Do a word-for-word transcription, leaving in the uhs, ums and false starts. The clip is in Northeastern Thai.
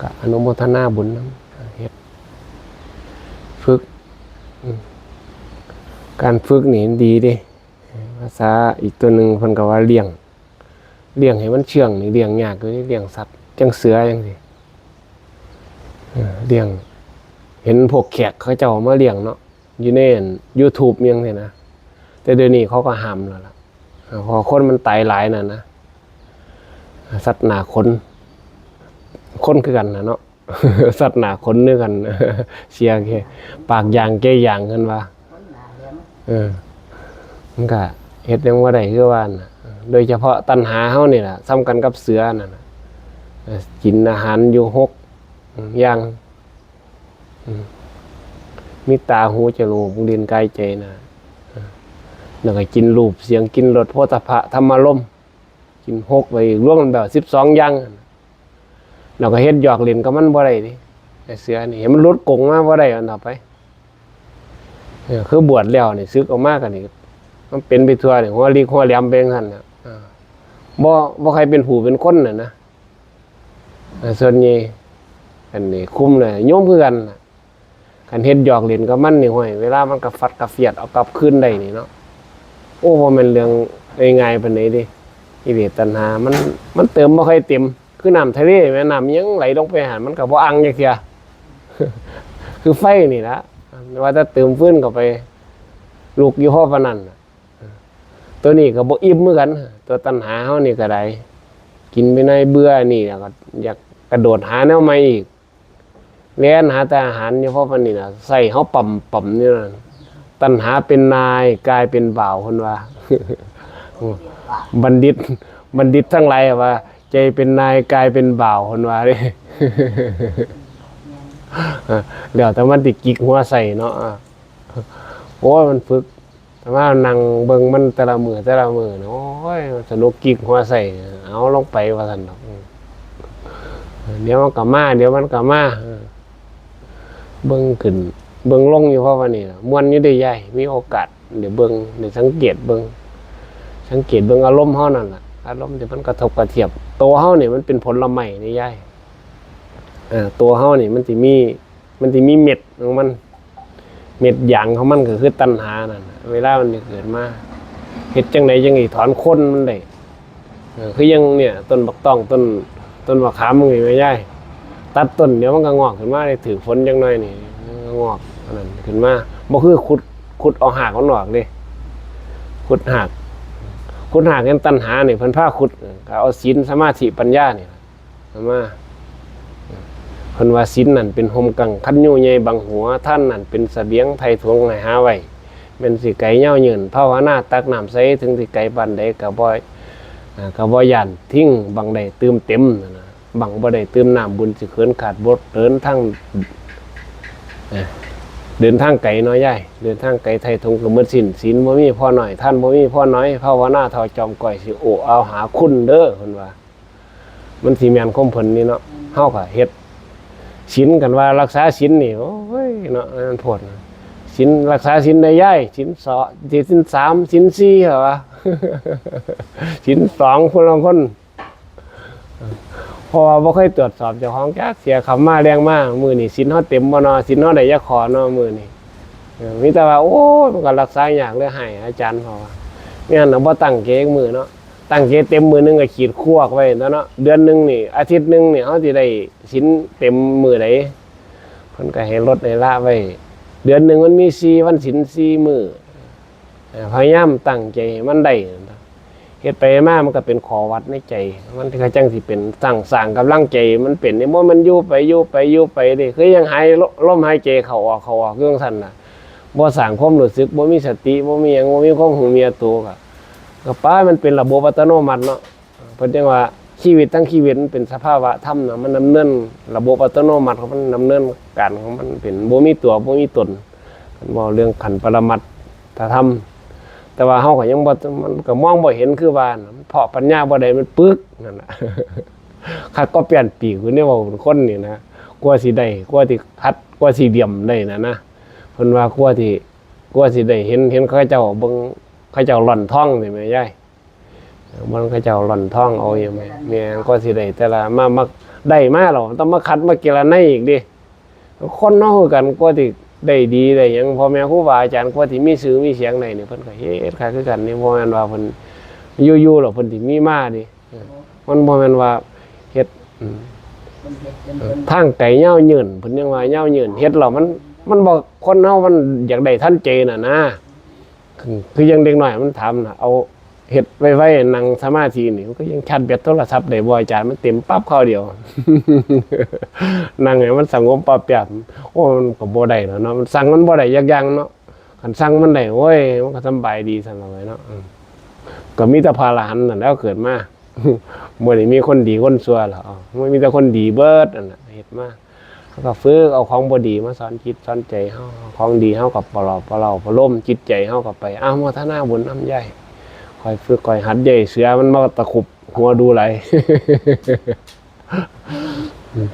ก็อนุโมทนาบุญนำ เฮ็ด ฝึก อืม การฝึกนี่ดีเด้ ภาษาอีกตัวหนึ่งเพิ่นก็ว่าเลี้ยง เลี้ยงให้มันเชื่องนี่เลี้ยงยากอยู่เด้ เลี้ยงสัตว์ จั่งเสือจั่งซี้ เออ เลี้ยง เห็นพวกแขกเขาเจ้ามาเลี้ยงเนาะ อยู่ในอัน YouTube อิหยังซี้นะ แต่เดี๋ยวนี้เขาก็ห้ามแล้วล่ะ เพราะคนมันตายหลายน่ะนะ สัตว์หน้าขน คนคือกันน่ะเนาะ สัตว์หน้าขนคือกัน เสียแค่ปากยางแก้ยาง เพิ่นว่า เออ มันก็เฮ็ดหยังบ่ได้คือว่าน่ะ โดยเฉพาะตัณหาเฮานี่ล่ะ ส่ำกันกับเสือนั่นน่ะ เออ กินอาหารอยู่หกอย่าง อืม มีตา หู จมูก ลิ้น กาย ใจน่ะ เออ แล้วก็กินรูป เสียง กลิ่น รส โผฏฐัพพะ ธรรมารมณ์ กินหกไปอีก รวมกันแบบสิบสองอย่าง แล้วก็เฮ็ดหยอกเล่นกับมันบ่ได้เด้ ไอ้เสือนี่ ให้มันหลุดกรงมาบ่ได้อันต่อไป เออ คือบวชแล้วนี่ สึกออกมาก็นี่ มันเป็นไปทั่วนี่ หัวลิกหัวแหลมไปจั่งซั้นน่ะ เออ บ่ บ่ใครเป็นผู้เป็นคนน่ะนะ เออ ส่วนใหญ่ อันนี้คุมเลย โยมคือกันน่ะ คันเฮ็ดหยอกเล่นกับมันนี่ ห้วย เวลามันกระฟัดกระเฟียดเอากลับคืนได้นี่เนาะ โอ้ บ่แม่นเรื่องง่ายๆปานใดเด้ กิเลสตัณหามัน มันเติมบ่ค่อยเต็ม คือน้ำทะเลแหม น้ำยังไหลลงไปหั่น มันก็บ่อั้งจักเทื่อ คือไฟนี่ล่ะ ว่าแต่เติมฟืนเข้าไป ลุกอยู่พอปานนั้นน่ะ ตัวนี้ก็บ่อิ่มคือกัน ตัวตัณหาเฮานี่ก็ได้ กินไปหน่อยเบื่อนี่แล้วก็อยากกระโดดหาแนวใหม่อีก แล่นหาแต่อาหารอยู่พอปานนี้น่ะ ใช้เฮาปั๊มๆอยู่นั่น ตัณหาเป็นนาย กายเป็นบ่าว เพิ่นว่า บัณฑิต บัณฑิตทั้งหลายว่า ใจเป็นนาย กายเป็นบ่าว เพิ่นว่าเด้ แล้วแต่มันสิจิกหัวใส่เนาะ โอ้ย มันฝึก แต่ว่านั่งเบิ่งมันแต่ละมื้อแต่ละมื้อนี่ โอ้ย สนุกจิกหัวใส่ เอาลงไปว่าซั่นดอก อืม เดี๋ยวมันก็มา เดี๋ยวมันก็มา เออ เบิ่งขึ้น เบิ่งลงอยู่พอปานนี้ล่ะ ม่วนอยู่เด้ยาย มีโอกาสได้เบิ่ง ได้สังเกตเบิ่ง สังเกตเบิ่งอารมณ์เฮานั่นล่ะ อารมณ์ที่มันกระทบกระเทือน ตัวเฮานี่มันเป็นผลไม้นี่ยาย เออ ตัวเฮานี่มันสิมี มันสิมีเม็ดของมัน เม็ดยางของมันก็คือตัณหานั่นน่ะ เวลามันเกิดมา เฮ็ดจั่งใดจั่งสิถอนโคนมันได้ เออ คืออย่างเนี่ย ต้นบักตอง ต้น ต้นมะขาม มันก็แม่นยาย ตัดต้นเดี๋ยวมันก็งอกขึ้นมา ได้ถืกฝนจักหน่อยนี่ มันก็งอกอันนั้นขึ้นมา บ่คือขุด ขุดเอารากมันออกเด้ ขุดราก ขุดรากแห่งตัณหานี่ เพิ่นพาขุด ก็เอาศีล สมาธิ ปัญญานี่ล่ะ เอามา เพิ่นว่าศีลนั่นเป็นฮ่มกังคันยูใหญ่บังหัว ทานนั่นเป็นเสบียงไถ่ถวงให้หาไว้ แม่นสิไกลยาวยืน ภาวนาตักน้ำใส ถึงสิไกลปานใดก็บ่ อ่า ก็บ่ย้านทิ้งบังได้ตื่มเต็มนั่นน่ะ บังบ่ได้ตื่มน้ำบุญสิเขินขาดบท เดินทาง เอ่อ เดินทางไกลเนาะยาย เดินทางไกลไถ่ถวงก็หมดสิ้น ศีลบ่มีพอน้อย ทานบ่มีพอน้อย ภาวนาเท่าจอมก้อยสิโอ้เอาหาคุณเด้อ เพิ่นว่า มันสิแม่นความเพิ่นนี่เนาะ เฮาก็เฮ็ดศีลกันว่ารักษาศีลนี่ โอ้ย เนาะ มันโพดนะ ศีล รักษาศีลได้ยาย ศีลสอง ศีลสาม ศีลสี่ เหรอวะ ศีลสอง คนละคน เพราะว่าบ่เคยตรวจสอบเจ้าของจักเทื่อ ค่ำมาแลงมา มื้อนี้ศีลเฮาเต็มบ่เนาะ ศีลเฮาได้จักข้อเนาะ มื้อนี้ เออ มีแต่ว่า โอ้ย มันก็รักษายากเลย ให้อาจารย์เขาว่า แม่นน่ะ บ่ตั้งใจจักมื้อเนาะ ตั้งใจเต็มมื้อหนึ่งก็ขีดครัวไว้แล้วเนาะ เดือนหนึ่งนี่ อาทิตย์หนึ่งนี่ เฮาสิได้ศีลเต็มมื้อใด เพิ่นก็ให้ลดให้ละไว้ เดือนหนึ่งมันมีสี่วันศีลสี่มื้อ เอ่อ พยายามตั้งใจให้มันได้ เฮ็ดไปมามันก็เป็นข้อวัดในใจ มันก็จั่งสิเป็น สร้าง สร้างกำลังใจมันเป็น นี่บ่แม่นอยู่ไป อยู่ไป อยู่ไปเด้ คือยังหายลมหายใจเข้าออก เข้าออกอยู่จั่งซั้นน่ะ บ่สร้างความรู้สึก บ่มีสติ บ่มีหยัง บ่มีความรู้เมียตัว ก็ ก็ปล่อยมันเป็นระบบอัตโนมัติเนาะ เพิ่นจั่งว่าชีวิตทั้งชีวิตมันเป็นสภาวะธรรมน่ะ มันดำเนิน ระบบอัตโนมัติของมันดำเนินการของมันเป็น บ่มีตัว บ่มีตน คันเว้าเรื่องขั้นปรมัตถธรรม แต่ว่าเฮาก็ยังบ่ มันก็มองบ่เห็นคือว่าน่ะ มันเพาะปัญญาบ่ได้ มันปึกนั่นน่ะ คักก็เปลี่ยนปีกอยู่เนี่ย เว้าเป็นคนนี่นะ กว่าสิได้ กว่าสิคัด กว่าสิเหลี่ยมได้น่ะนะ เพิ่นว่ากว่าสิ กว่าสิได้เห็น เห็นเขาเจ้าเบิ่ง เขาเจ้าร่อนทองนี่แหมยาย มันเขาเจ้าร่อนทองเอาอยู่แหม แม่น กว่าสิได้แต่ละ มา มา ได้มาแล้ว ต้องมาคัดมาเกลาในอีกเด้ คนเฮาคือกัน กว่าสิได้ดีได้หยัง พ่อแม่ครูบาอาจารย์ กว่าสิมีชื่อมีเสียงได้นี่ เพิ่นก็เฮ็ดคักคือกันนี่ บ่แม่นว่าเพิ่นอยู่ๆแล้วเพิ่นสิมีมาเด้ เออ มันบ่แม่นว่าเฮ็ด อืม มันเฮ็ดเป็น เออ เพิ่น ทางไกลยาวยืน เพิ่นยังว่ายาวยืน เฮ็ดแล้วมัน มันบ่ คนเฮามันอยากได้ทันใจน่ะนะ คือ คือยังเด็กน้อยมันถามน่ะ เอาเฮ็ดไวๆ นั่งสมาธินี่ มันก็ยังชาร์จแบตโทรศัพท์ได้บ่อาจารย์ มันเต็มปั๊บคราวเดียว นั่งให้มันสงบปั๊บแป๊บ โอ้ มันก็บ่ได้แล้วเนาะ มันสั่งมันบ่ได้จักอย่างเนาะ คันสั่งมันได้ โอ้ย มันก็สำบายดีซั่นล่ะเว้ยเนาะ อืม ก็มีแต่พระอรหันต์นั่นแหล้วเกิดมา บ่ได้มีคนดีคนชั่วหรอก มันมีแต่คนดีเบิดนั่นน่ะ เฮ็ดมา แล้วก็ฝึกเอาของบ่ดีมาสอนจิตสอนใจเฮา ของดีเฮาก็ปลอบประโลมจิตใจเฮาก็ไป อนุโมทนาบุญนำยาย คอยฝึกคอยหัด ยายเสือมันมาตะขบหัวดูหลาย อืม